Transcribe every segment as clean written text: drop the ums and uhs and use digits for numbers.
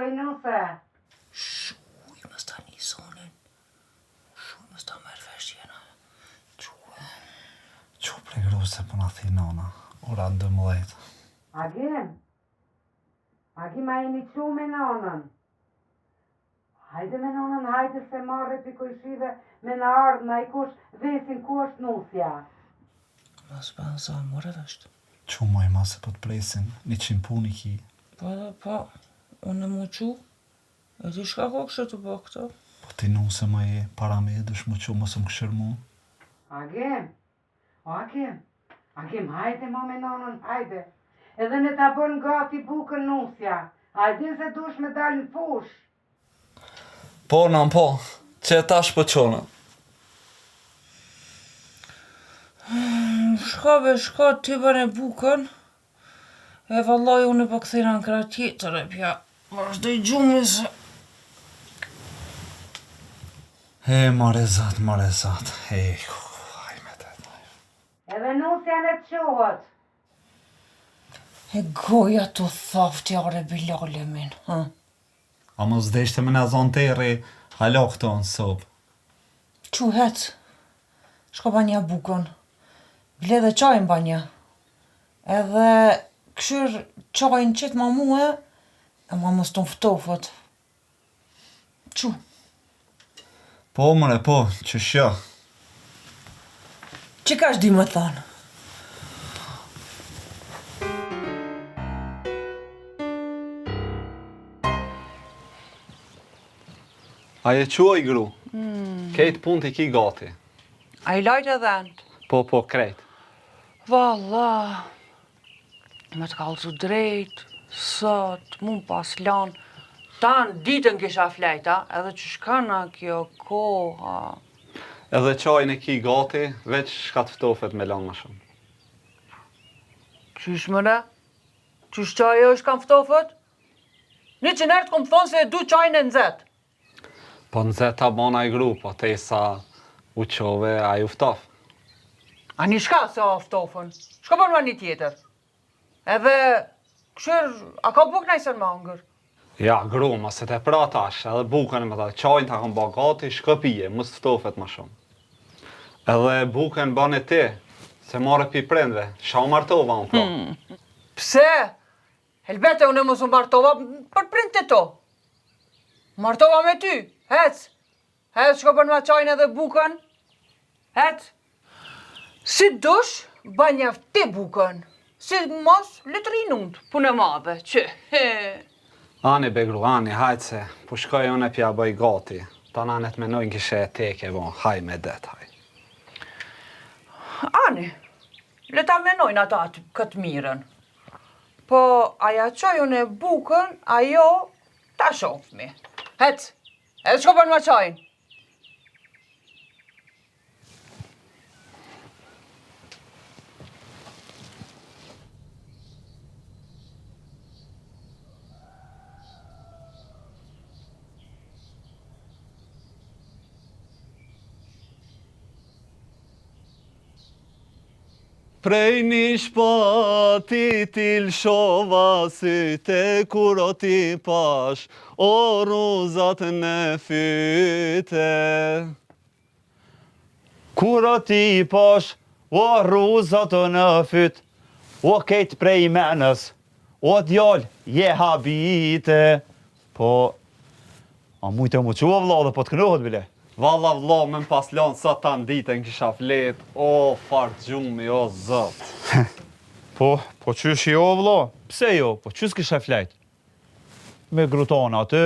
Oj nuse. Shuj, mos ta ni zonin. Shuj, mos ta merr vesh jena. Çu. Çu bre gru se po na thirr nana. Ora 12. Agim. Agim a jeni çu me nanën? Hajde me nanën, hajde se marre pi kojshive me na ardhë najkush vesin ku është nusja. Mos ban za, more vesh. Çu moj ma se po të presin, 100 punë i ki. Po edhe po, unë mu çu, e di shka ka kështë të bo këto. Po ti nuse ma je para me, dush mu çu mos më këshir mu. Agim, o Agim, Agim hajde mo me nanën, hajde. Edhe ne ta bën gati bukën nusja, hajde se dush me dalë në fushë. Po, nan po, qe tash po çona. Shko be shko ti bëne bukën E vallaj unë po kthehna në krah tjetër e pja Vazhdoj gjumin se E more zot, more zot E, haj me të Edhe nusja le të çohet. E goja t'u thaftë ja rebbil alemin ha. A mos deshte me na zonë terri hala këto në sobë. Çu hec. Shko banja bukën. Bile edhe çajin banja. Edhe kshyr çajin qit ma mue e ma mos t'u ftofët. Çu. Po more po, qysh jo. Qikash di me thonë? A je çu oj gru? Mm. Krejt punët i ki gati. A i lajte dhentë? Po, po, krejt. Valla, Me të kallzu drejt, sot, mu më pas lanë, tanë ditën kisha flejt, a, edhe qysh kana kjo koha. Edhe çajin e ki gati, veç shka të ftofet me lanë ma shumë. Qysh more? Qysh çaji është ka m'ftofet? Njëqind herë të kom thonë se e du çajin e nxehtë. Po nxehtë ta bona oj gru, po te sa u çove, ai u ftof. Ani shka se u ftofën? Shko bënma një tjetër? Edhe, këshyr, a ka bukë najsen me hangër? Ja, gru, mos e tepro tash, edhe bukën me ta, çajin ta kom ba gati, shko pije, mos të ftofet ma shumë. Edhe bukën bane ti, se marre pi prindve, sha u martova unë po. Hmm. Pse? Helbete, unë mos u martova për prindët e tu. Martova me ty, hec. Hec, shko bënma çajin edhe bukën. Hec. Si dush, banja ti bukën. Si mos, le të rrinë unë, punë e madhe, që. Ani be gru, ani, hajt se, po shkoj unë e pja bëj gati. Ta nanet menojnë kishe e teke, bo, haj me det, haj. Ani, le ta menojnë ata atë këtë mirën. Po, a ja çoj unë bukën, a jo, ta shofmi. Hec, hec shko bënma çajin. Prej një shpati t'i lëshova syte kur o t'i pash o rruzat në fyte. Kur o t'i pash o rruzat në fyt o kejt prej menës o djalë je habite po A mujte m'u çu o vlla dhe po të kënohet bile. Valla vlla me m'pas lanë sot tanë ditën kisha flet o far gjumi o zot. Po, po qysh jo o vlla, pse jo, po qysh s'kishe flejt. Me gru tonë aty,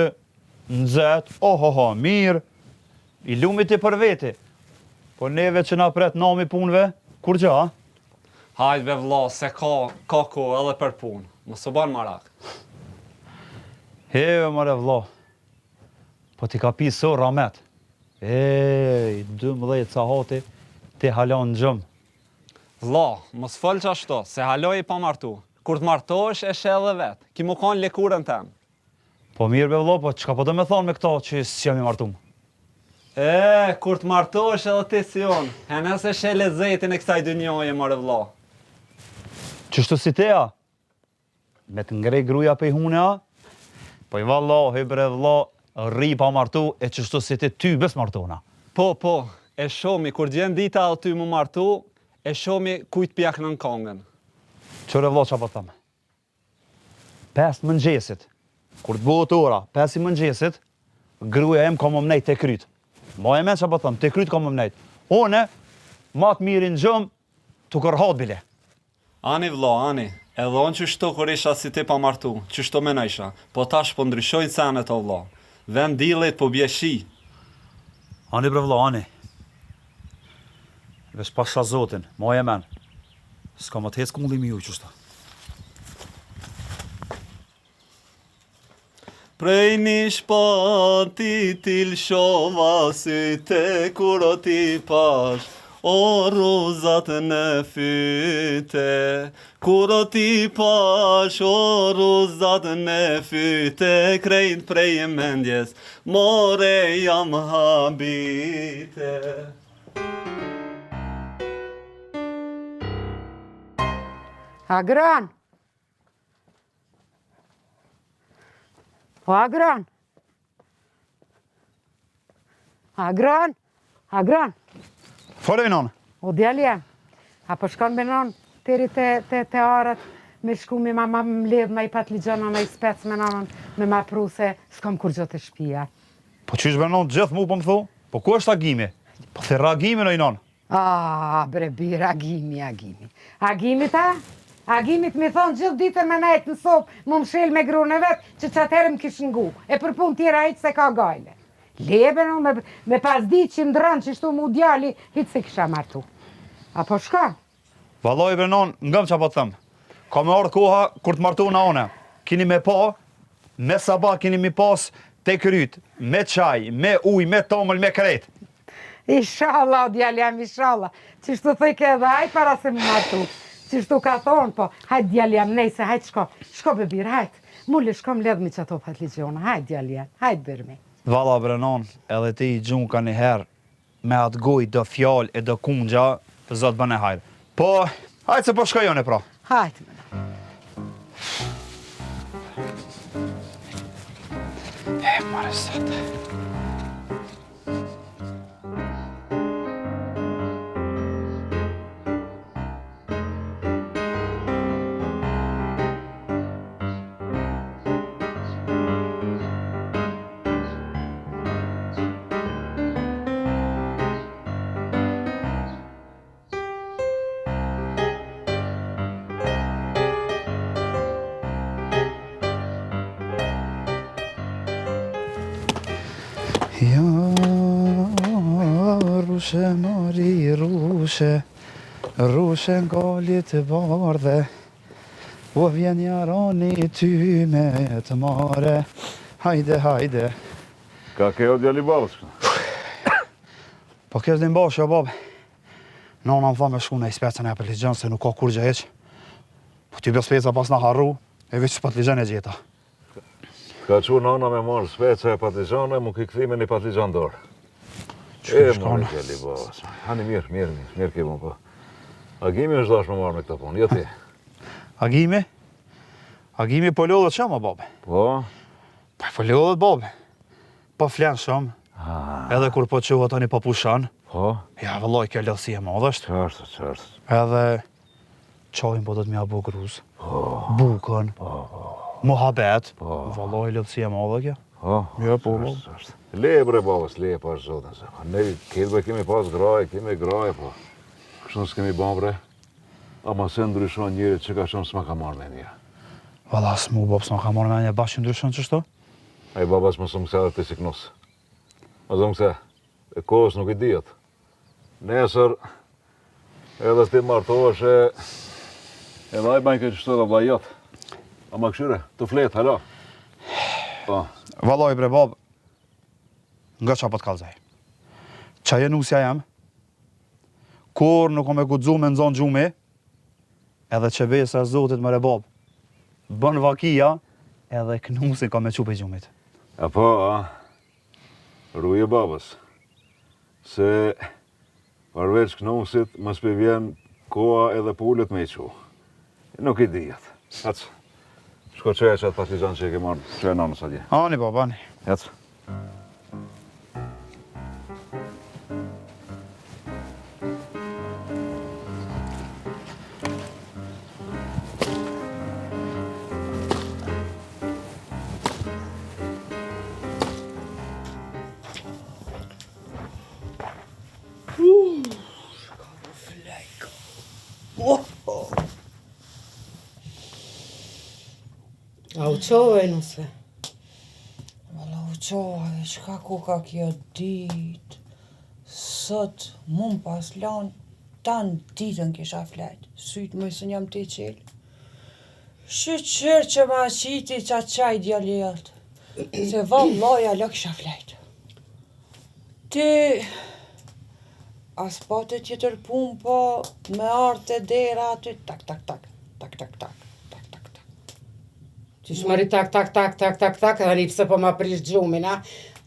nxet, ohoho, mirë, i lumi ti për veti. Po neve që na pret nami punëve, kurgja, a? Hajt be vlla se ka, ka kohë edhe për punë, mos u ban marak. He more vlla, Po t'i ka pi sorra met. Ej, 12 sahati, ti hala në gjumë. Vlla, mos fol qashtu, se hala je i pamartu. Kur të martohesh e sheh edhe vet. Ki mu kanë n'lëkurën tem. Po mirë be vlla, po çka po do me thonë me këto që s'jam i martum? E, kur të martohesh edhe ti si unë, e nëse sheh lezetin e kësaj dynjaje, more vlla. Qështu si te a? Me të ngre gruja pej hune a? Po i vallahi bre vlla, rri pa martu e qështu si ti ty be s'martona. Po, po, e shomi, kur t'vjen dita edhe ty mu martu, e shomi kujt p'ja knon kongën. Qyre vlla ça po them. 5 mëngjesit, kur të bëhet ora 5 i mëngjesit, gruaja jem ka me m'nejt te kryt. Maje men ça po them, te kryt ka me m'nejt. Une, ma të mirin gjumë, tu kërhat bile. Ani vlla, ani, edhe unë qështu kur isha si ti pa martu, qështu menojsha, po tash po ndryshojnë senet o vlla. Vend dillit po bje shi. Ani bre vlla, ani. Veç pasha zotin, maje men. S'ka me të hec kulli mi ju qështu. Prej një shpati t'i lëshova syte kur t'i pash O rruzat në fyte Kur t'i pash o rruzat në fyte Krejt prej mendjes More jam habite Agron! O Agron! Agron! Agron! Fol oj nonë! O djali jem, a po shkon me nonë deri te, te, te arat me shku me ma ma mledh naj patligjana naj spec me nanën me ma pru se s'kam kurgjo te shpia. Po qysh bre nonë gjithë mu po më thu? Po ku është Agimi? Po thirre Agimin oj nonë. Ah, bre bir, Agimi, Agimi. Agimit, a? Agimit m'i thonë gjithë ditën me nejtë në sobë, m'u mshel me grun e vet, që qatëherë më kish ngu. E për punë tjera hiç s'e ka gajle. Le bre, me, me pas dit që ndrron qështu mu djali, hiç s'e kisha martu. A po shkon? Vallai bre nonë, ngom ça po të them. Ka me ardhë koha kur të martona une. Kini me pa, me sabah kini mi pas te kryt, me çaj, me ujë, me tomël, me krejt. Ishalla, o djali jem, ishalla. Qështu thojke edhe aj para se m'u martu. Qështu ka thonë, po, hajt djali jem, nejse, hajt shko. Shko be bir, hajt. Mule, shko mledhmi qato patligjona, hajt djali jem, hajt birmi. Valla bre nonë, edhe ti i gjun ka një herë me atë gojë do fjalë e do kungja, Zot bëne hajr. Po, hajt se po shkoj unë pra. Hajt më. E, more sot. Ja, rrushe, mori, rrushe, rrushe n'kalit të bardhe, o vjen jarani ty me të marre, hajde, hajde. Ka ke o djali babës? Po kjo s'dim bash, jo babë. Nona më tha me shku në speca në patligjon se nuk ka kurgjë hiç. Po ty be speca pas na harru, e veç patligjon e gjeta. Ka çu nona me marrë speca e patligjone, m'u ki kthy me një patligjon n'dorë. E, more djali babës. Hani mirë, mirë, mirë, mirë ke bo, po. Agimi është dash me marrë me këtë punë, jo ti. Agimi? Agimi po lodhet shumë, o babë. Po? Po, po lodhet, babë. Po flen shumë. Edhe kur po çohet tani po pushon. Po? Ja, vëllai, kjo lodhësi e madhe është. Qartë, qartë. Edhe çajin po do të m'ja bo grus. Po. Bukën. Po, po. Muhabet. Po. Vëllai, lodhësi e madhe kjo. Po. Jo, po, po. Qartë. Le bre babës, le pash zotin se. Po ne këtë bre kemi pas gra, kemi gra, po. Kështu s'kemi ba bre. Ama se ndryshon njeri që ka shumë s'ma ka marrë mendja. Valla, s'mu, babë, s'ma ka marrë mendja, bash që ndryshon qështu? Ai babas mos më kthe ti si knus. Mos më kthe. E kohës nuk i dihet. Nesër edhe ti martohesh e edhe ai bën këtë kështu edhe vllai jot. Ama këshyre, të flet hala. Po. Vallai bre bab. Nga ça po të kallzoj. Qajo nusja jem? Kurrë nuk kom me guxu me m'zonë gjumi, Edhe qe besa e Zotit more babë. Bën vakia edhe knusin ka me çu prej gjumit. A po, a? Ruje babës. Se përveç knusit, mos po vjen koha edhe pulet me i çu. Nuk i dihet. Hac. Shko çoje qatë patlixhan që e ke marrë, çoje nanës atje. Ani, baba, ani. Ec. A u çove nuse? Valla u çova dhe çka koka kjo ditë. Sot mu më pas lanë tanë ditën kisha flejt. Sytë më s'un jam tu çelë. Shyqyr që ma qiti qat çaj djali jot. Se vallahi hala kisha flejt. Ti as pate tjetër punë po me ardhë te dera aty tak tak tak tak tak tak tak tak tak. Qysh mori tak tak tak tak tak tak edhe pse po ma prish gjumin a?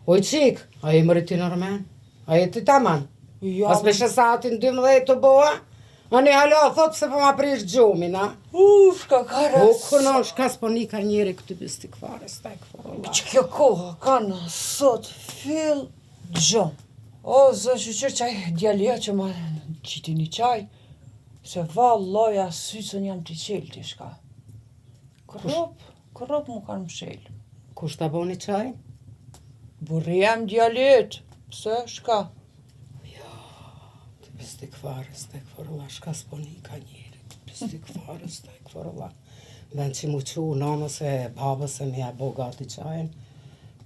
Oj çik, a je mori ti normal? A je ti taman? Jo. As me sheh satin 12 të boa? Ani hala thot pse po ma prish gjumin, a? Uf, shka ka O, kuno, shka s'po nika njeri këty bistikfare, stekfurullah. Që kjo koha ka në sot fill gjumë. O, zë shyqyr qaj djali jot që ma qiti një çaj, se vallahi as sytë s'un jam tu çelë ti shka. Kërrop, kërrop mu kanë mshel. Kush ta boni çaj? Burri jem djali yt, pse, shka? Jo, të bistikfare, stekfurullah, shka s'po nika njeri, të bistikfare, stekfurullah. Vend që mu qu nanës e babës e me ja bo gati çajin,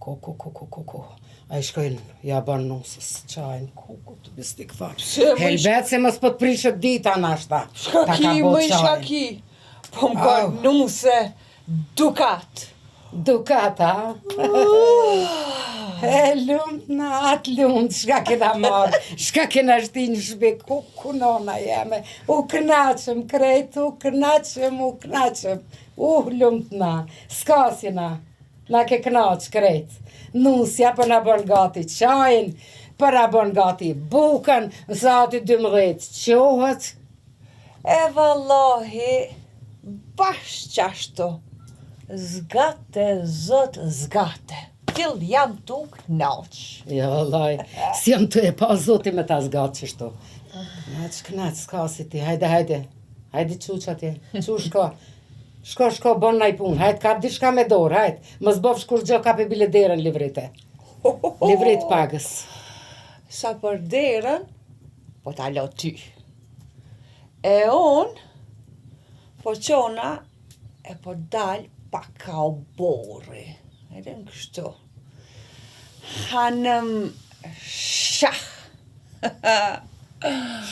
ku, ku, ku, ku, ku, ku. Ai shkojnë, ja bën nusës çajin, ku, ku, të bistikfare. Helbet se mos po të prishet dita nashta. Shka ki, më i shka ki? Po më ka nuse dukat. Dukat, a? E lumt na, atë lumt, shka kena marrë, shka kena shti në shpi, ku, ku nona jeme, u knaqëm krejt, u knaqëm, u knaqëm, u lumt na, s'ka si na, na ke knaq krejt. Nusja po na bën gati çajin, po na bën gati bukën, në sahati 12 çohet, E vallahi bash qashtu zgate zot zgate fill jam tu knaq. Jo vallahi s'jam tu e pa zoti me ta zgat qështu. Knaq knaq s'ka si ti hajde hajde hajde çu qatje çu shko shko shko bon naj punë hajt kap diçka me dorë hajt mos bofsh kurgjo kape bile derën livrite livrit pagës. Sa për derën po ta lo ty. E unë, po çona e po dal pak ka oborri. Edhe në kështu. Hanëm shah.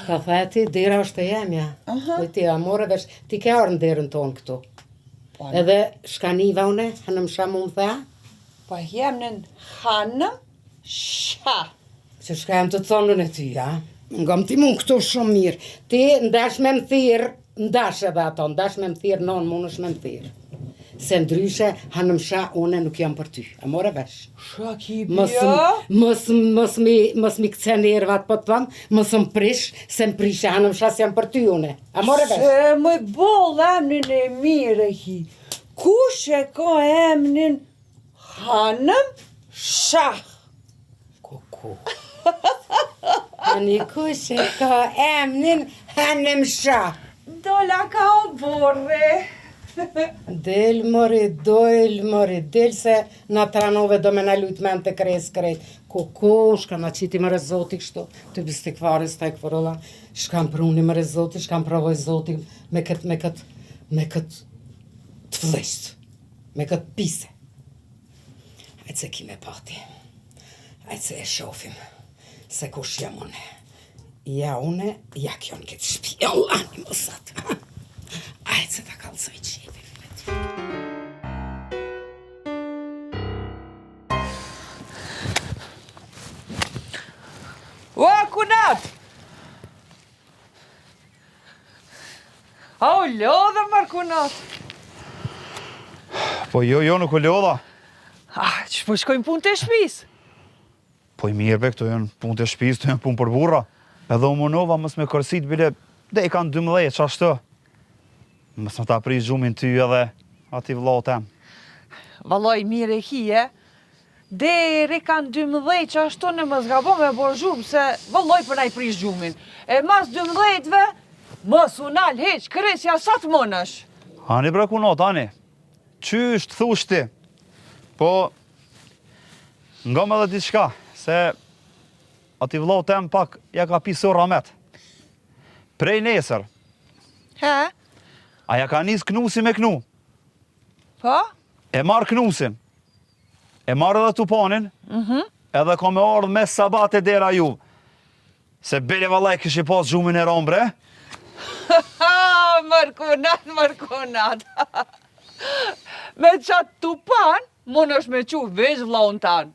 Shka the ti, dera është e jemja. Uh Ti, a more vesh, ti ke ardhë në derën tonë këtu. Po, Edhe shka niva une, hanëm shah mu më the? Po jemnin hanëm shah. Se shka jam tu thonë unë ty, ja? Ngom ti mu këtu shumë mirë. Ti ndash me më thirrë, ndash edhe ato, ndash me më thirrë, nonë munësh me më thirrë. Se ndryshe, hanëmsha, une nuk jam për ty. A more vesh? Shka ki Mos, bja? mos, mos mi, mos mi këce nervat, po të thëmë, mos më prish, se më prishe hanëmsha s'jam për ty une. A more vesh? Se më boll emnin e mirë e ki. Kush e ka emnin Hanëm shah. Kuku. Ani kush e ka emnin Hanëm shah. Dola ka oborri. Del mori, dojl mori, del se na tranove do me na lujt men të kres krejt. Kuku, shka na qiti more zoti kështu, të bistikfare, stekfurullah, shka më pruni more zoti, shka më provoj zoti me këtë, me këtë, me këtë të flliqt. Me këtë pise. Hajt se ki me pa ti. Hajt se e shofim. Se kush jam une. Ja une, ja kjo në këtë shpi. Allah, një më sot. Hajt se ta kallzoj qefin. Ua, kunat! A u lodhe mër kunat? Po jo, jo, nuk u lodha. Ah, që po shkojmë punë të shpis? Po i mirë be, këto janë punë të shpis, këto janë punë për burra. Edhe u munova mos me kërsit, bile, dhe i kanë 12, qashtu. Mos me ta prish gjumin ty edhe. Ati vllaut tem. Vallaj mirë e kije, deri kanë 12 që ashtu në mos gabo me bo zhurmë, se vallaj po na i prish gjumin. E mas 12-ve, mos u nal hiç, krisja sa të munësh. Ani bre kunat, ani. Qysh të thush ti? Po, ngom edhe diçka, se ati vllaut tem pak ja ka pi sorra met. Prej nesër. He? A ja ka nis knusi me knu? Po? E marr knusin. E marr edhe tupanin. Mhm. Edhe ka me ardhë me sabah te dera juv. Se bile vallaj kishi pas gjumin e ron bre. Mër kunat, mër kunat. me qatë tupan, munësh me çu veç vllaun tanë.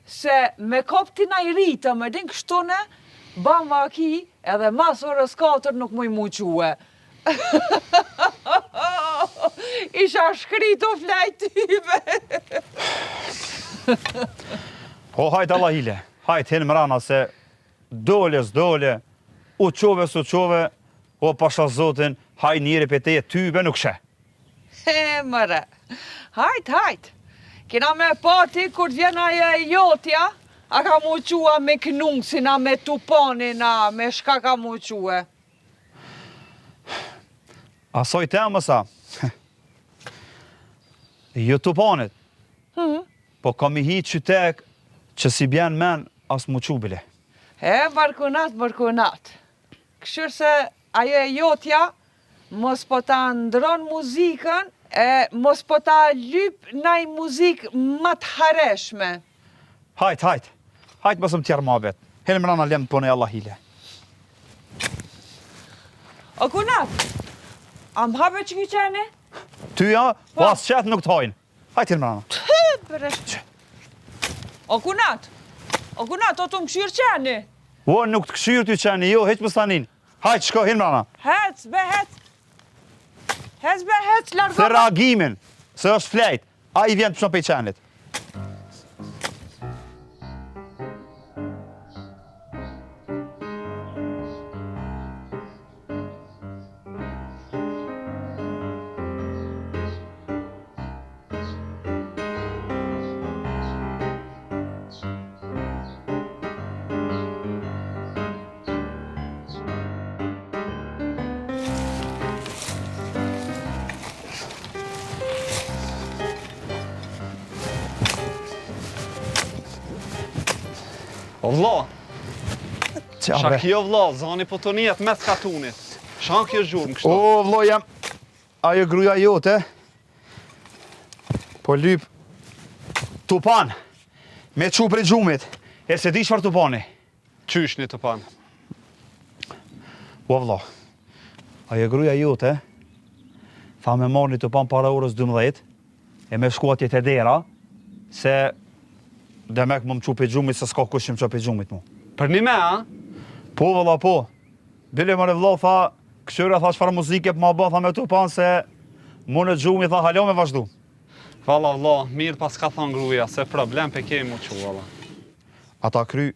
Se me kap ti naj ritëm, e din kështu ne, ban vaki edhe mas orës 4 nuk muj mu çue. Isha shkri tu flejt ty be. O hajt Allahile, hajt hin mrana se dole s'dole, u çove s'u çove, o pasha zotin, haj njeri pe teje ty be nuk sheh. He, mëre. Hajt, hajt. Kena me pa ti kur të vjen ajo e jotja, a ka mu çua me knusin, a me tupanin, a me shka ka mu çue. Asoj temës a? Jo tupanit. Hmm. Po kam i hi qytek që s'i bjen men as mu çu bile. E, mër kunat, mër kunat. Këshyrë se ajo e jotja, mos po ta ndron muzikën, e mos po ta lyp naj muzikë ma të hareshme. Hajt, hajt. Hajt mos më tjerr muhabet. Hin mrana lem të punoj Allahile. O kunat, a më hape që ki qeni? Ty ja, po as qet nuk të hajnë. Hajt hin mrana. Të bre. O kunat, o kunat, o të më këshyrë qeni. O nuk të këshyrë ty qeni, jo, hiç mos tanin. Hajt, shko, hin mrana. Hec, be, hec. Hec, be, hec, largo. Thirre Agimin, se është flejt. Ai vjen të pshton pej qenit. O vlla, Qa Qa bre? kjo vlla, zani po të nijet mes katunit. Qa kjo zhurmë kështu? O vlla jam ajo gruja jote. Po lyp tupan me çu prej gjumit. E se di çfarë tupani. Qysh një tupan? O vlla. Ajo gruja jote tha me marrë një tupan para orës 12 e me shku atje te dera se demek më më çu prej gjumit se s'ka kush që më çu prej gjumit mu. Për një me, a? Po vëlla po. Bile more vëlla tha, kqyre tha çfarë muzike po ma bën tha me tupan se mu në gjumi tha hala me vazhdu. Valla vlla, mirë pas ka thonë gruja, se problem pe kemi mu çu valla. Ata kry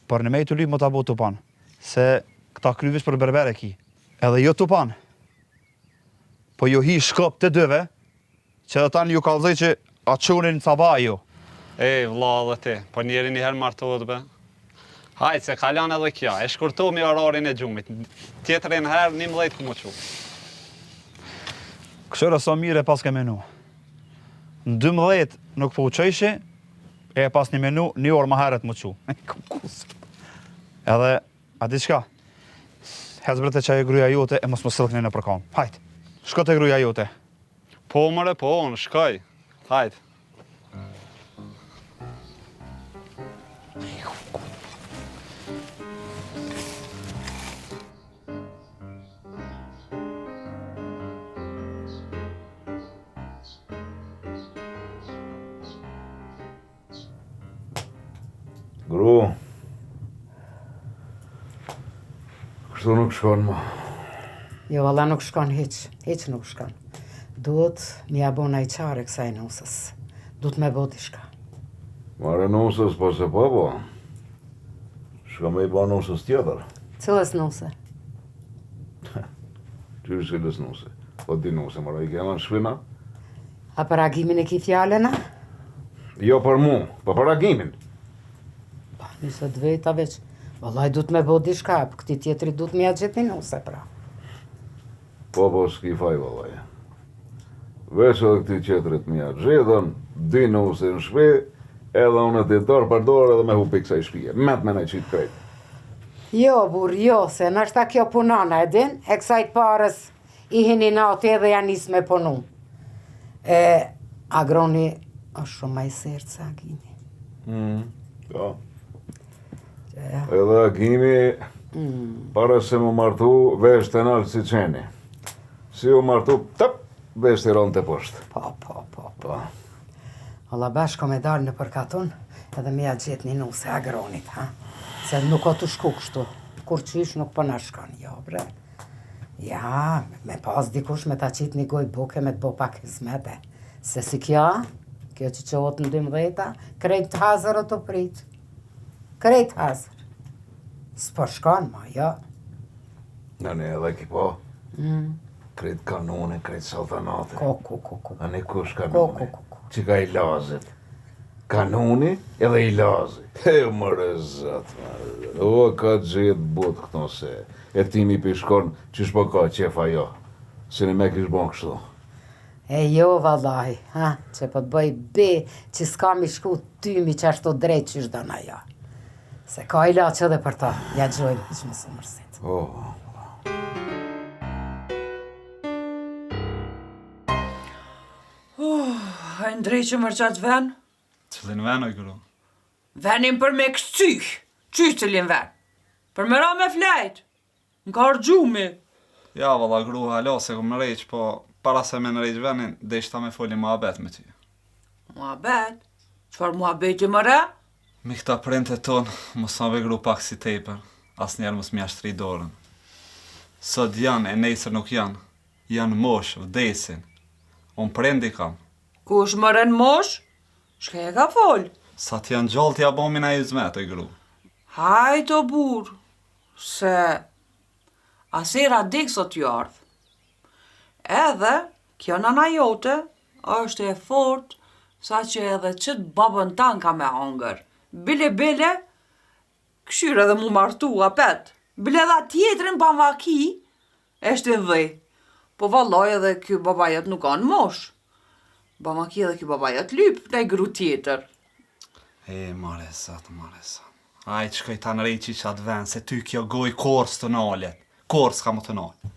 për në me të lyp më ta bo tupan, se këta kry veç për berber e ki. Edhe jo tupan. Po ju hi shkop të dyve, që edhe tani ju kallzoj që a çunin në sabah ju. Ej, vlla edhe ti, po njeri një herë martohet be. Hajt, se kalon edhe kjo, e shkurtomi orarin e gjumit. Tjetrën herë, 11 ku mu çu. Kqyre sa mirë e paske menu. Në 12 nuk po u çojshi, e pas një menu një orë ma herët mu çu. Edhe, a di çka? Hec bre te qajo gruja jote e mos më sillkni nëpër kam. Hajt, shko te gruja jote. Po, mëre, po, unë shkoj. Hajt. Gru. Kështu nuk shkon më. Jo, valla nuk shkon hiç, hiç nuk shkon. Duhet me ja bo naj çare kësaj nusës. Duhet me bo diçka. Mare nusës, po se po, po. Shka me i ba nusës tjetër. Cilës nuse? Qysh cilës nuse? Po di nuse, mara i kena në shpi na? A për Agimin e ki fjalën, a? Jo për mu, po për Agimin. Pa, njëse të veta veç. Vallaj, du të me bo diçka, për këti tjetrit du të me ja gjetë një nuse, pra. Po, po, s'ki faj, vallaj. Veç edhe këti tjetrit me ja gjetën, dy nuse në shpi, edhe unë e ti dorë për dorë edhe me hupi kësaj shpije. Me të me në qitë krejt. Jo, burr, jo, se nashta kjo punon, a e din, e kësaj të parës I hin inati edhe ja nis me punu. E Agroni është shumë ma i sertë se Agimi. Mm, po. Ja. Edhe Agimi, mm. para se m'u martu, vesh të nalë si qeni. Si u martu, tëp, vesh të ronë të poshtë. Po, po, po, po. Valla bash ko me dalë nëpër katun, edhe me ja gjetë një nuse Agronit, ha? Se nuk o tu shku kështu, kurqysh nuk po na shkon, jo, bre. Ja, me pas dikush me ta qitë një gojë buke me të bo pak hizmete. Se si kjo, kjo që çohet në dymdheta, krejt hazër o tu prit. Krejt hazër. S'po shkon ma, jo. Në ne edhe ki po. Mm. Krejt kanune, krejt saltanate. Ko, ko, ko, ko. A ne kush kanune? Ko, ko, ko, ko. Që ka i lazit. Kanuni edhe i lazi. E more zot, o ka gjetë botë këto se. E timi pishkon qysh po ka qef ajo. Se në me kish bon kështu. E jo vallahi, ha, që po të bëj be që s'ka mi shku tymi qashtu drejt qysh don ajo. Se ka ilaç edhe për ta, ja gjojmë, që mos u mërzit. Oh. Uh, e ndreqe more qatë ven? Cilin ven, oj gru? Venin për me këcy, qysh cilin ven? Për me ra me flejt, më ka ardh gjumi. Ja, valla gru, hala s'e kom ndreq, po para se me ndreq venin, deshta me fol ni muhabet me ty. Muhabet? Çfarë muhabeti more? Me këta prindët tonë, mos na be gru pak si tepër, asnjëherë mos me ja shtri dorën. Sot janë e nesër nuk janë, Janë n'moshë, vdesin. Unë prind i kam. Kush more në moshë? Çka je ka fol? Sa të janë gjallë t'ja bomi naj hyzmet, oj gru. Hajt o burrë, se as era degë sot ju ardhë. Edhe, kjo nana jote është e fort sa që edhe qët babën tan ka me hangër. Bile bile, Kshyr edhe mu martu apet. Bile edhe atë tjetrin pa vaki e shtin n'dhe. Po vallaj edhe ky baba jot nuk ka në moshë. Ba vaki edhe ky baba jot lyp naj gru tjetër. E more zot, more zot. Hajt shkoj ta ndreqi qat ven, se ty kjo gojë kurrë s'të nalet. Kurrë s'ka me të nalë.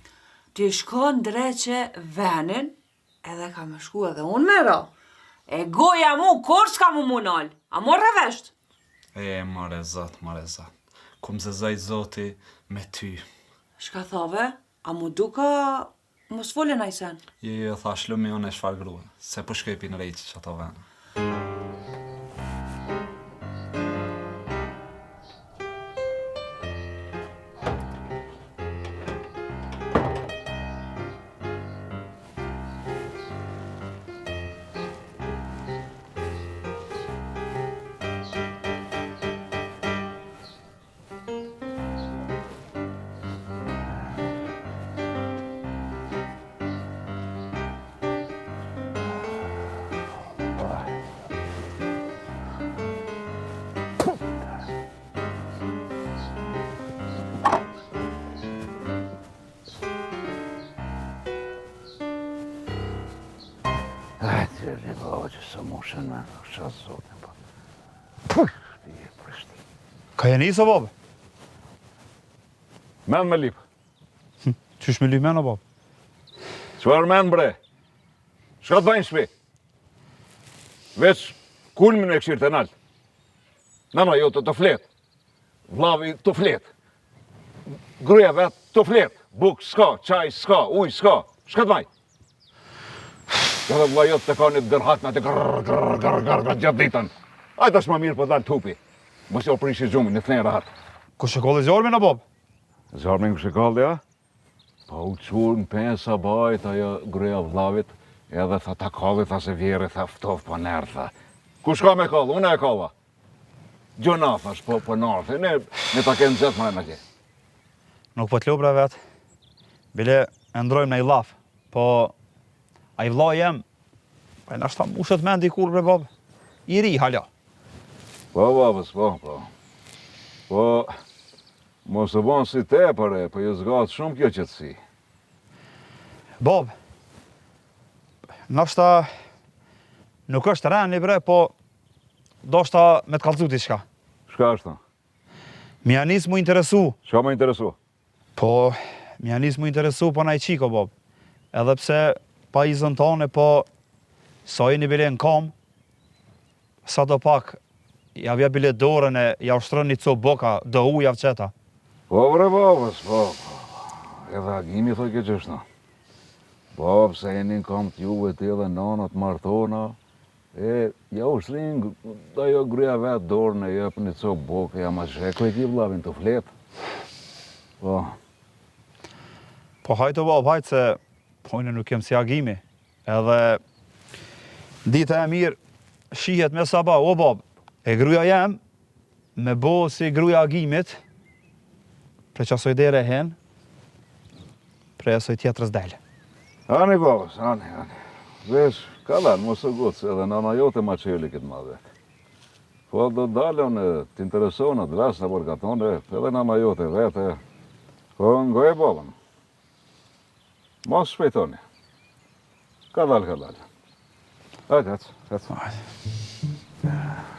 Ti shko ndreqe venin, Edhe ka me shku edhe unë me ra. E goja mu, kurrë s'ka mu mu nalë. A more vesht? E, more zot, more zot. Ku më zezoj zoti me ty. Shka thave? A mu duka mos fole naj sen? Jo, jo, thash lumi unë e çfarë grue, se po shkoj pi ndreqi qato vene. Ai, të që së mushën me, që zotin, po. Puh, ti e prishti. Ka je nisë, o babë? Men me lip. Hm, qysh me lip men, o babë? Çfarë men, bre? Shka të bëjnë shpi? Veç kulmin e këshirë të nalë. Nana jote tu flet. Vllavi tu flet. Gruja vet tu flet. Buk s'ka, çaj s'ka, ujë s'ka. Shka të baj? Edhe vlla jot të ka një dërhat me të grrr, grrr, grrr, grrr, grrr, gjithë ditën. Aj tash ma mirë po dal t'hupi. Mos jo prishi gjumin, në flenë rahat. Kush e kalli zjarmin, o babë? Zjarmin kush e kalli, a? Po u çu në pesë sabahit ajo gruja vllavit, edhe tha ta kalli, tha se vjerri, tha ftoft po n'erdh, tha. Kush ka me kallë? Unë e kalla. Gjona, thash, po, po n'ardh, ne, ne ta kenë zëtë mrena ke. Nuk po të lo bre vetë. Bile e ndrojmë naj llaf, po ai vlla jem. Po nashta mushet men dikur bre babë. I ri hala. Po babës, po, po. Po, mos u bon si tepër e, po ju zgatë shumë kjo qetësi. Babë, nashta nuk është reni bre, po doshta me të kallzu diçka. Shka është? Me ja nis mu interesu. Shka mu interesu? Po, me ja nis mu interesu po naj çikë, o babë. Edhe pse pa izën tane, po sa jeni bile në kam, sa do pak, ja vja bile dorën e ja ushtron një copë bukë, do ujë ja qet. Po bre babës, po, po, po. Edhe Agimi thojke qështu. Po, pse jeni në kam të juve ti edhe nana të martona, E, ja ushtrin, ajo gruja vetë dorën e jep një copë bukë, ja ma qe ku e ki vllavin të fletë. Po. Po hajt o babë, hajt se, po unë nuk jem si Agimi. Edhe, dita e mirë, shihet me sabah, o babë, e gruja jem, Me bo si gruja Agimit, prej qasoj dere hen, prej asoj tjetrës del. Ani babës, ani, ani. Veç, kadal, mos u ngut, se edhe nana jote ma çeli këtë muhabet. Po do dalë unë, të interesohna, të vesna për katone, edhe nana jote vete. Po ngoje babën. Mos shpejtoni. Kadal, kadal. Hajde, hajde, hajde. Hajde.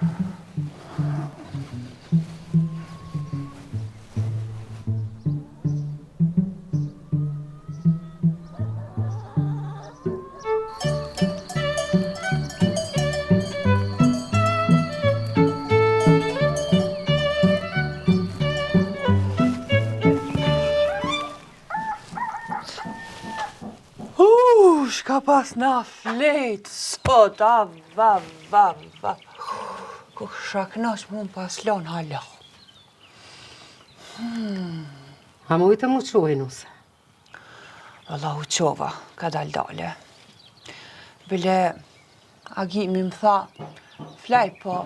Uh, shka pas na flejt sot, a, va, va, va. Ku shaknosh mu më pas lon hala. Hmm. A mujte m'u çu nuse? Valla u çova, kadal dale. Bile, Agimi më tha, flaj po.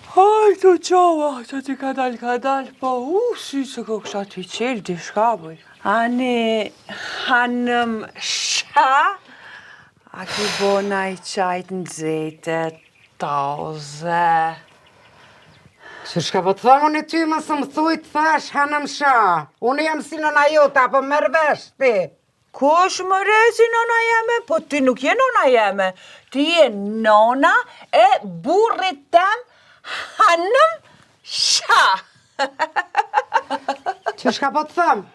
Hajt u çova, që ti kadal, kadal, po, u, si se kokësha t'i qelë, diçka bëj. Ani, hanëm sha, a ki bo naj çaj të nxehtë, taze. Që shka po të tham unë ty, mos më thuj të thash, hanëm sha. Unë jam si nëna jote, apo merr vesh ti. Kush more si nona jeme? Po ti nuk je nona jeme. Ti je nona e burrit tem hanëm sha. Që shka po të tham?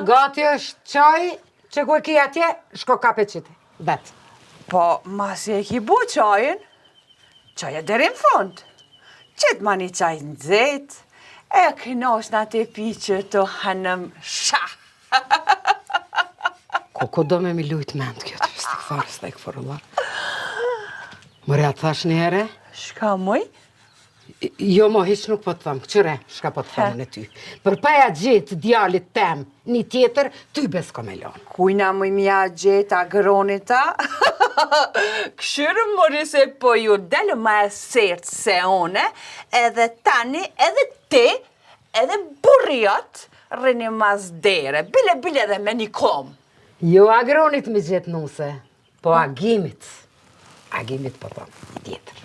Gati është çaj, që ku e ki atje, shko kape qite, vetë. Po, masi e ki bo çajin, Çoje deri në fund. Qit ma një çaj nxehtë, e kënaqna të pi qëto hanëm sha. Ku ku do me mi lujt mend kjo të istigfar, estagfirullah. More, a të thash një herë? Shka moj? Jo, mo, hiç nuk po të thëmë, këqyre, shka po të thëmë unë ty. Për pa ja gjetë djalit tem, një tjetër, ty be s'kom me lonë. Kujna muj me ja gjetë Agronit a? Kqyre more se po ju del ma e sertë se une, edhe tani, edhe ti, edhe burri jot, rrini mas dere, bile, bile edhe me një kom. Jo Agronit me gjetë nuse, Po Agimit, Agimit po thom, tjetër.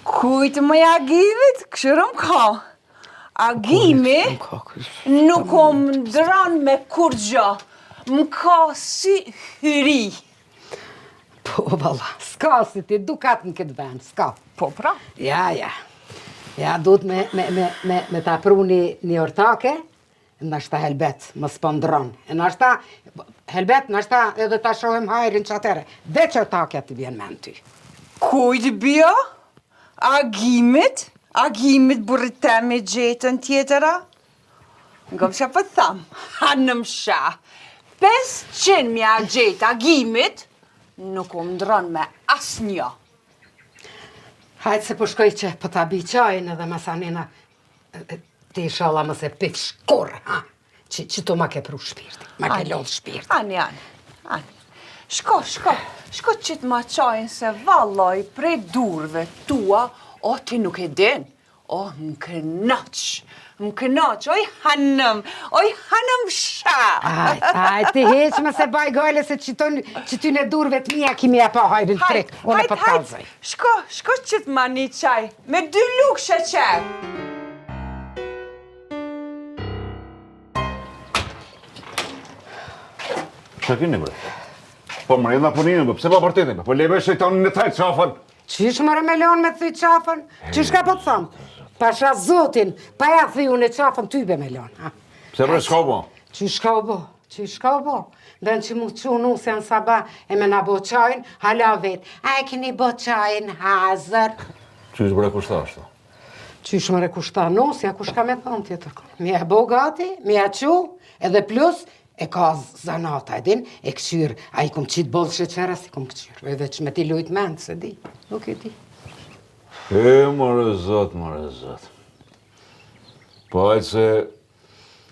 Kujt moj Agimit, kqyre më ka. Agimi nuk um ndrron me kurgjo, më ka si hyri. Po, valla, s'ka si ti, dukat në këtë vend, s'ka. Po, pra. Ja, ja. Ja, duhet me, me, me, me, me ta pru një, një ortake, Nashta helbet, mos po ndrron. E nashta, helbet, nashta edhe ta shohim hajrin qatëherë. Veç ortakja t'i bjen men ty. Kujt bio? Agimit? Agimit burrit tem me gjetën tjetër a? Ngo çka po të tham, hanëm sha. 500 me ja gjetë Agimit, nuk um ndrron me asnjë. Hajtë se po shkoj që po ta bi çajin edhe masanena Ti ishalla mos e pifsh kurrë, ha? Që, që tu ma ke pru shpirtin, ma ke lodhë shpirtin. Ani, ani, ani. Shko, shko, shko qitma çajin se vallaj prej durve tua, o ti nuk e din, o më kënaq. Më kënaq, oj hanëm, oj hanëm sha. Hajt, hajt, ti heq mos e baj gajle se qiton, qityne durve të mija ki me ja pa hajrin frik, unë po të kallzoj. Shko, shko qitma një çaj, me dy lugë sheqer. Çka keni bre? Po mrena punime, po pse pa bërtitni? Po lebe shejtanin e thej qafën. Qysh more me lonë me thy qafën? Qysh ka po të thom? Pasha zotin, pa ja thy unë qafën ty be me lonë. Ha? Pse bre çka u bo? Qysh ka u bo? Qysh ka u bo? N'ven që mu çu nusja në sabah e me na bo çajin, hala vet. A e keni bo çajin hazër? Qysh bre kush tha ashtu? Qysh more kush tha nusja, kush ka me thonë tjetër? Me ja bo gati, me ja çu, edhe plus, E ka zanat, a e din, e këqyr, a i kum qitë boll sheqer, a s'i kum këqyr, e veç me t'i lujt mend, s'e di, nuk e di. E, more zot, more zot. Po hajt se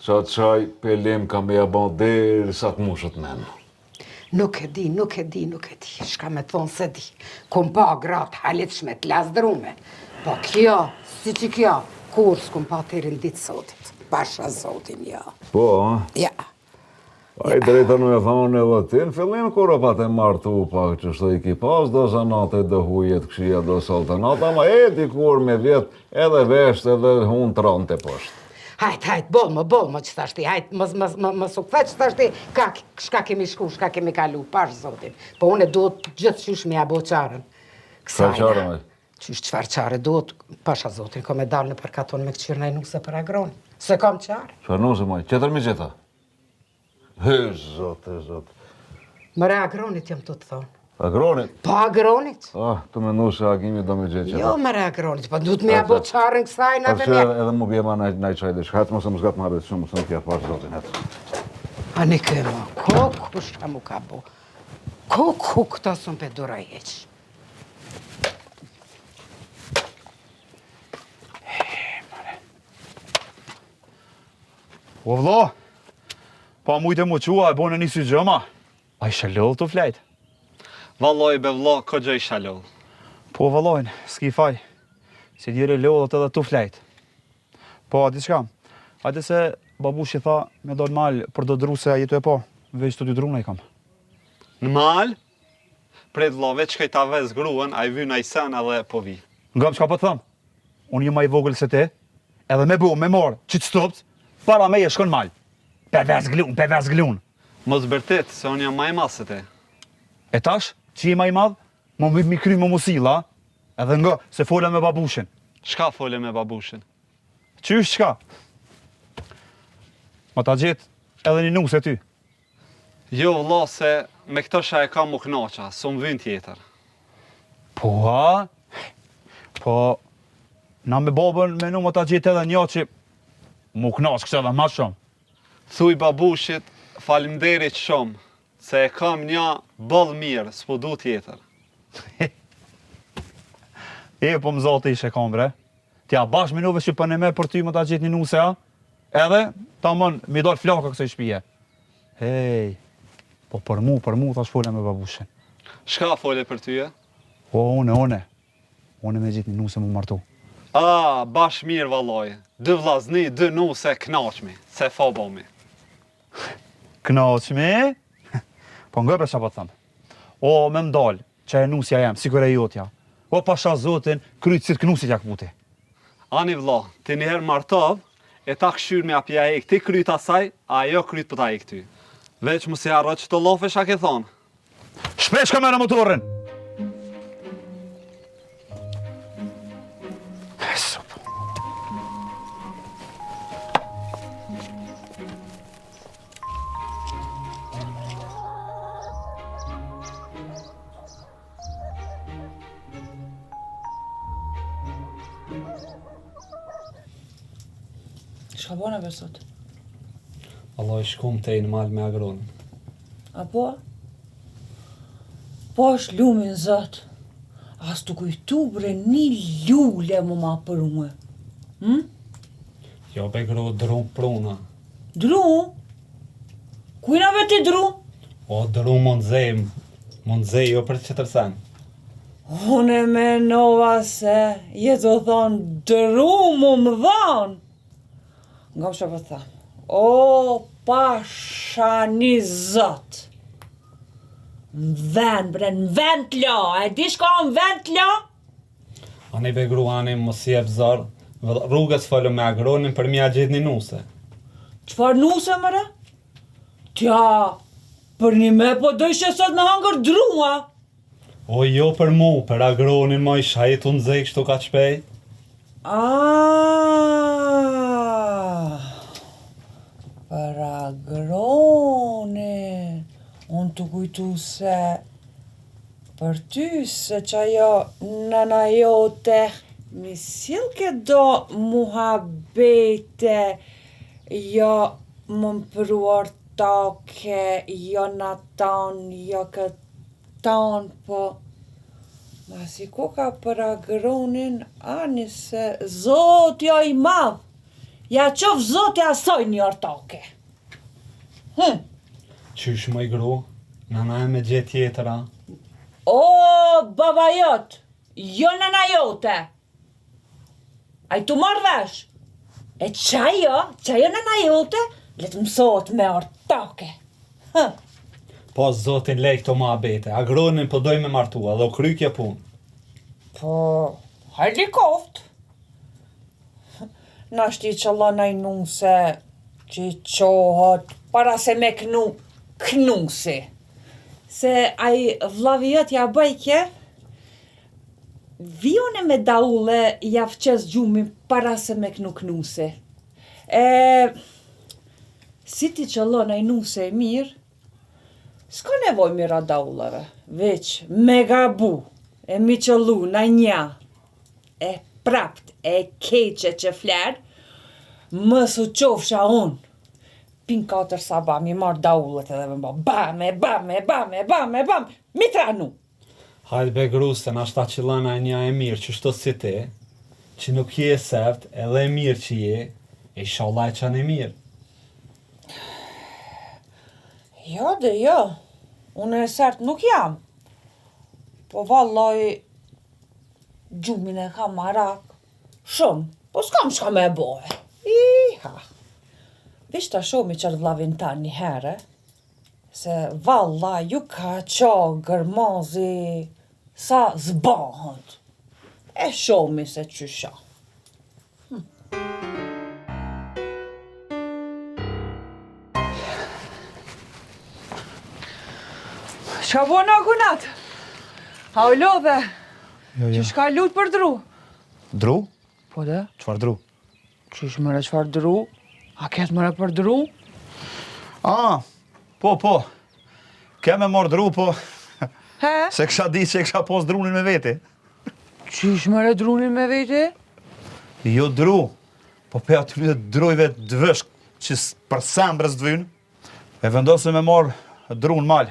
qatë çaj pelim ka me ja ba deri sa të mushet men. Nuk e di, nuk e di, nuk e di, shka me thonë s'e di. Kum pa gra të halitshme, të lazdrume, po kjo, si që kjo, kurrë s'kum pa deri në ditë sotit. Pasha zotin, jo. Po, a? Ja. A i drejtën me thonë edhe ti në fillim kur u pate martu pak qështu i ki pas do zanate, do huje të këqija, do saltanat, ama e dikur me vjet edhe vesht edhe hun të ranë të poshtë. Hajt, hajt, boll më, boll më qëtashti, hajt, mos, mos, mos u kthe qëtashti, ka, shka kemi shku, shka kemi kalu, pash zotin. Po unë e duhet gjithqysh me ja bo qarën. Kësajna. Çfarë qare, Qysh çfarë qare duhet, pasha zotin, kom me dalë nëpër katun me këqyrë naj nuse për Agron. Se kam qare. Çfarë nuse, moj? Tjetër mi gjeta? He, zot, e zot. Mëre Agronit jam tu të thonë. Agronit? Po Agronit. Ah, tu menu se Agimi do me gjetë qeta. Jo, mëre Agronit, po duhet me ja bo qaren kësaj në dhe me... Edhe mu bje ma naj çaj dhe shka, mos e më zgatë më habet shumë, se nuk ja pash zotin, hec. A një këma, ko, kush ka mu ka bo? Ko, ku këto s'un pe duroj hiq? O vlla, pa mujtë mu qua, e bone një sy gjëma. A ishe lodhë tu flejt. Valloj be vlla, koxha isha lodhë. Po vëllojnë, s'ki faj. Se njeri lodhet edhe tu flejt. Po, a di çka? Hajde se babushi tha me dal mal për do dru se a jetu e po, veç të dy druna i kam. Në mal? Prit vlla, veç shkoj ta ves gruan, a i vy naj sen edhe po vi. Ngam çka po të them? Unë jam ma i vogël se ti, edhe me bo, me marr qit stupc, para meje shkon mal. Pe ves glun, pe ves glun. Mos bërtit, se unë jam ma i madh se ti. E tash, që je ma i madh, mo mi, mi kry me mu sill, a? Edhe ngo, se fola me babushin. Çka fole me babushin? Qysh çka? Ma ta gjet edhe një nuse ty. Jo vlla se me këto sha e kam u knaqa, s'um vyn tjetër. Po a? Po, na me babën menu me ta gjet edhe një që mu knaq kështë edhe ma shumë. Thuj babushit faleminderit shumë, se e kam një boll mirë, s'po du tjetër. E, po më zotë ishe kam bre. Ti a bash menove që për në me për ty me ta gjet një nuse, a? Edhe, tamon, mi dal flaka kësaj shpije. Hej, po për mu, për mu, thash fola me babushin. Shka fole për ty, e? O, une, une. Une me gjet një nuse mu martu. A, bash mirë vallaj. Dy vllazni, dy nuse, knaqmi. Se fa bomi. Knaqmi? Po ngoj bre ça po të them. O, me m'dal, që e nusja jem, sikur e jotja. O, pasha zotin, kryt si t'knusit ja këputi. Ani vlla, ti njëherë martov, e ta këshyrmi a pja hek ti kryt asaj, a ajo kryt po ta hek ty. Veç mos i harro qëto llafe çka ke thonë. Shpejt shko merre motorrin! Shka bone be sot? Vallai shkum tej në mal me Agronin. A po? Po është lumin zot. A s'tu kujtu bre një lule mu ma prue. Hm? Jo be gru, dru pruna. Dru? Kujna ve ti dru? O dru më nxej, më nxej jo për tjetër sen. Unë e menova se je tu thonë dru mu më dhonë. Ngo çka po të tham. O, pasha një zot! Në vend, bre, në vend të lo! E di shka në vend të lo? Ani be gru, ani, mos i jep zor, rrugës folëm me Agronin për m'ia gjetë një nuse. Çfarë nuse, mëre? Tja, për një me po dojshe sot me hangër dru, a? O jo për mu, për Agronin moj çka je tu u nxe kështu kaq shpejt. Ah, për Agronin, unë tu kujtu se për ty se qajo nëna jote m'i sillke do muhabete, jo më m'pru ortake, jo natan, jo këtë Tan po masi koka për Agronin ani se zoti o i madh ja qoft zoti asoj një ortake hm Qysh moj gru, nana e me gjet tjetër a? O baba jot, jo nana jote. A je tu marrë vesh? E qajo, qajo nëna jote, le të mësohet me ortake. Hë. Po, zotin lej këto muhabete, Agronin po doj me martua dhe u kry kjo punë. Po, hajde koft. Nashti i qëllon naj nuse që i çohet para se me knu knusi. Se ai vllavi jot ja bëjke, Vi une me daulle ja fqes gjumin para se me knu knusi. E si t'i qëllon naj nuse e mirë, s'ka nevojë mi ra daulleve, veç me gabu e mi qëllu naj nja e prapt e keqe që flen, mos u qofsha unë, pin 4 sabah mi marr daullet edhe me ba bam e bam e bam e bam e bam, mi tranu. Hajt be gru se nashta qëllon naj nja e mirë qështu si ti, që nuk je e sert edhe e mirë që je, e ishalla e çon e mirë. Jo de jo, unë e sert nuk jam, po vallaj gjumin e kam marak, shumë, po s'kam çka me bo e, iha, veç ta shohmi qat vllavin tan një herë, Se valla ju ka ça gërmazi sa s'bahet. E shohmi se qysh a. Hm. Çka bo në kunat? A u lodhe? Jo, jo. Qysh ka lut për dru? Dru? Po dhe? Çfarë dru? Qysh mëre çfarë dru? A ketë mëre për dru? A, po, po. Ke me marrë dru, po. He? S'e kisha di që e kisha pos drunin me veti. Qysh mëre drunin me veti? Jo dru, po pe aty drujve t'vyshk që për sembrës të vynë. E vendosëm me marrë dru në mal.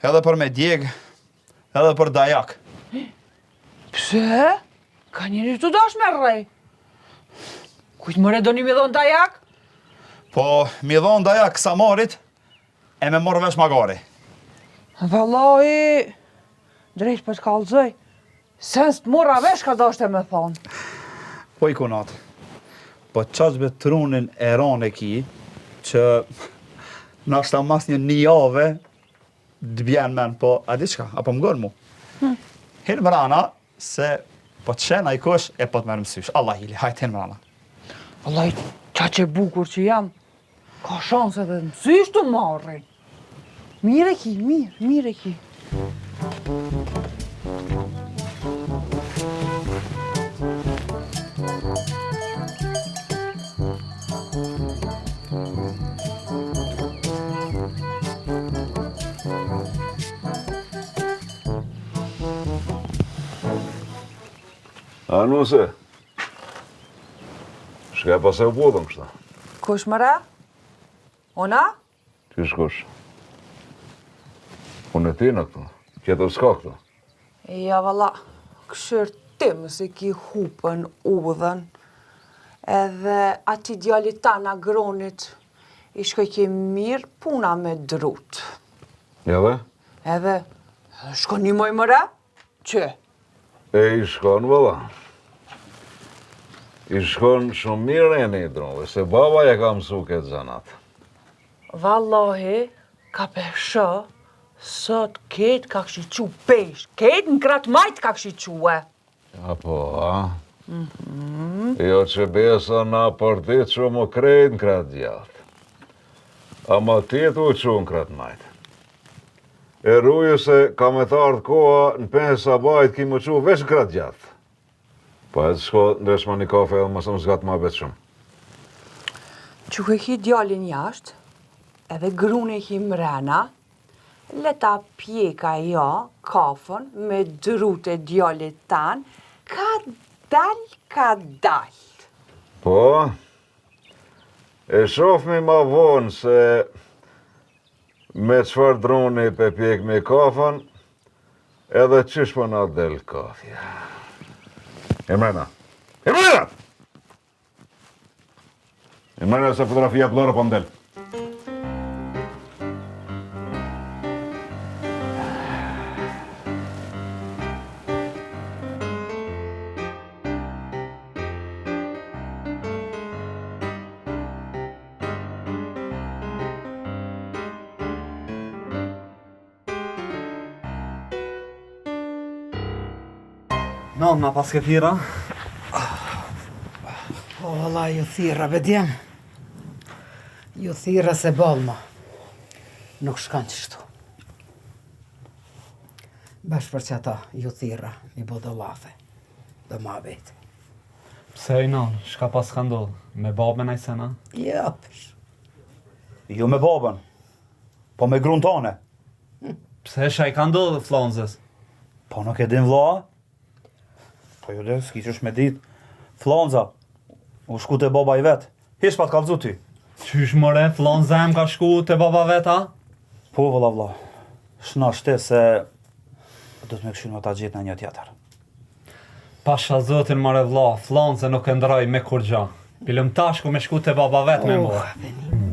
Edhe për me djeg, edhe për dajak. Pse? Ka njeri tu dash me rrej. Kujt mëre doni mi dhonë dajak? Po, mi dhonë dajak samarit, e me marrë vesh magari. Vallai, drejt po të kallzoj, sen s'të mora vesh ka dashte me thonë. Po i kunat, po qaq be trunin e ronë e ki, që nashta mas një një jave, të bjen men, po a di çka, apo më ngon mu? Hmm. Hin mrana, se po të sheh najkush e po të merr mësysh. Allah hili, hajt hin mrana. Allah, qaq e bukur që jam, ka shanse dhe mësysh të marrin. Mirë e ki, mirë, mirë e ki. A nuse, shka e pasë u bodhëm kështu? Kush mëre? Ona? Qysh kush? Unë e ti në këtu, tjetër s'ka këtu. Ja valla, këshyr ti mos e ki hupën udhën, edhe atij djalit tan Agronit, i shkojke mirë puna me drut. Edhe? Edhe, shkon një moj mëre? Që? E i shkon, valla. I shkon shumë mirë eni i drunve, se baba ja ka mësu këtë zanat. Vallahi, ka pe shoh, sot krejt ka kish çu peshë, krejt në krah t'majt ka kish çue. Apo, a? Mm Jo që besa na për ditë që më krejt në krah t'djathtë. Ama ti tu çu në krah t'majt. E ruju se ka me të ardhë koha në pesë sabahit ki me çu veç në krah t'djathtë. Po e të shko ndreqma një kafe edhe mos më zgat muhabet shumë. Që e ki djalin jashtë, edhe grun e ki mrena, le ta pjek ajo kafën me drut e djalit tanë, ka dal, ka dal. Po, e shofmi ma vonë se me çfarë druni pe pjekmi kafën, Edhe qysh po na del kafja. E mrena. E mrena! E mrena se fotografia blurry po më del. No, na paske thirra? Po, valla, ju thirra, be djem. Ju thirra se boll ma. Nuk shkon qështu. Bash për qata, ju thirra, mi bo do llafe. Do muhabete. Pse oj non, shka paska ndodhë? Me babën naj sen a? Jo, pësh. Jo me babën. Po me grun tane. Pse çka i ka ndodhë Fllonzës? Po nuk e din vlla. Po jo dhe, s'ki qysh me dit. Fllonza, u shku te baba i vet. Hiç pa të kallzu ty. Qysh more, Fllonza jem ka shku te baba vet, a? Po vëlla vëlla. Shna shte se do të me këshyrë me ta gjetë në një tjetër. Pasha zotin more vlla, Fllonzën nuk e ndroj me kurgja. Bilëm tash ku me shku te baba vet me Oh, morë.